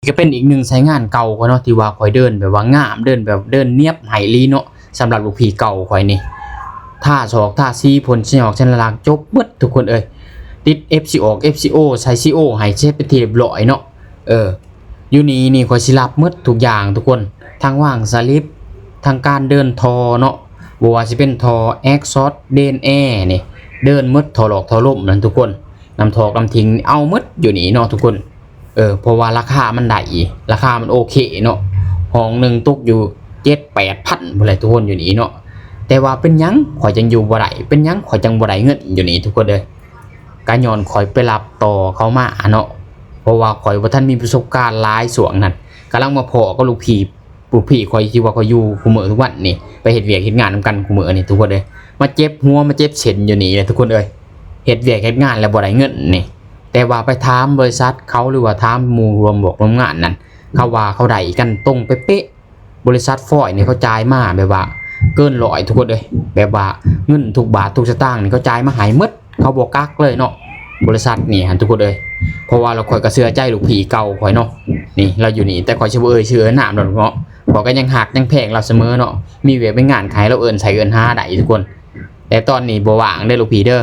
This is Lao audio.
ກໍເປັນອີກໜຶ່ງສາຍງານເກົ່າຂ້ອຍເນາະ ທີ່ວ່າຂ້ອຍເດີນແບບວ່າງາມ ເດີນແບບເດີນນຽບໃຫ້ອີ່ຫຼີເນາະ. ສຳລັບລູກພີ່ເກົ່າຂ້ອຍນີ້ ທາສອກທາສີ ພົ່ນສະຫຍອກສັນລະລັກ ຈົບໝົດທຸກຄົນເອີຍ. ຕິດເອັບຊີອອກ ເອັບຊີໂອ ໃສ່ຊີໂອໃຫ້ເສັດເປັນທີ່ຮຽບຮ້ອຍເນາະ. ເອີ ຢູ່ນີ້ນີ້ຂ້ອຍຊິຮັບໝົດທຸກຢ່າງທຸກຄົນ ທັງວາງສະລິບ ທັງການເດີນທໍ່ເນາະ ບໍ່ວ່າຊິເປັນທໍ່ແອັກຊອດ ເດຣນແອ ນີ້ ເດີນໝົດ ທໍ່ຫຼອກທໍ່ລົມນັ້ນທຸກຄົນ ນ້ຳຖອກນ້ຳຖິ້ມ ເອົາໝົດຢູ່ນີ້ເນາະທຸກຄົນ. ເອີ ເພາະວ່າລາຄາມັນໄດ້ ລາຄາມັນໂອເຄເນາະ ຫ້ອງໜຶ່ງຕົກຢູ່ເຈັດແປດພັນພຸ້ນແຫຼະທຸກຄົນ ຢູ່ນີ້ເນາະ. ແຕ່ວ່າເປັນຫຍັງຂ້ອຍຈັ່ງຢູ່ບໍ່ໄດ້ ເປັນຫຍັງຂ້ອຍຈັ່ງບໍ່ໄດ້ເງິນຢູ່ນີ້ທຸກຄົນເອີຍ. ກະຍ້ອນຂ້ອຍໄປຮັບຕໍ່ເຂົາມາເນາະ ເພາະວ່າຂ້ອຍບໍ່ທັນມີປະສົບການຫຼາຍຊ່ວງນັ້ນ ກຳລັງມາພໍ້ກັບລູກພີ່ ລູກພີ່ຂ້ອຍທີ່ວ່າຂ້ອຍຢູ່ຄູ່ມື້ທຸກວັນນີ້ ໄປເຮັດວຽກເຮັດງານນຳກັນຄູ່ມື້ນີ້ທຸກຄົນເອີຍ. ມາເຈັບຫົວມາເຈັບເສັ້ນຢູ່ນີ້ແຫຼະທຸກຄົນເອີຍ ເຮັດວຽກເຮັດງານແລ້ວບໍ່ໄດ້ເງິນນີ້. ແຕ່ວ່າໄປຖາມບໍລິສັດເຂົາ ຫຼືວ່າຖາມໝູ່ຮ່ວມວກຮ່ວມງານນັ້ນ ເຂົາວ່າເຂົາໄດ້ກັນຕົງເປະໆ. ບໍລິສັດຟອຍນີ້ເຂົາຈ່າຍມາແບບວ່າເກີນຮ້ອຍທຸກຄົນເອີຍ ແບບວ່າເງິນທຸກບາດທຸກສະຕາງນີ້ເຂົາຈ່າຍມາໃຫ້ໝົດ ເຂົາບໍ່ກັກເລີຍເນາະ ບໍລິສັດນີ້ຫັ້ນທຸກຄົນເອີຍ. ເພາະວ່າລາວ ຂ້ອຍກໍເຊື່ອໃຈລູກພີ່ເກົ່າຂ້ອຍເນາະ ນີ້ລາວຢູ່ນີ້ ແຕ່ຂ້ອຍຊິບໍ່ເອີ່ຍຊື່ເອີ່ຍນາມດອກເນາະ ຂ້ອຍກໍຍັງຮັກຍັງແພງລາວສະເໝີເນາະ. ມີວຽກມີງານໃຫ້ລາວເອີ້ນໃຊ້ເອີ້ນຫາໄດ້ທຸກຄົນ ແຕ່ຕອນນີ້ບໍ່ວ່າງເດີລູກພີ່ເດີ.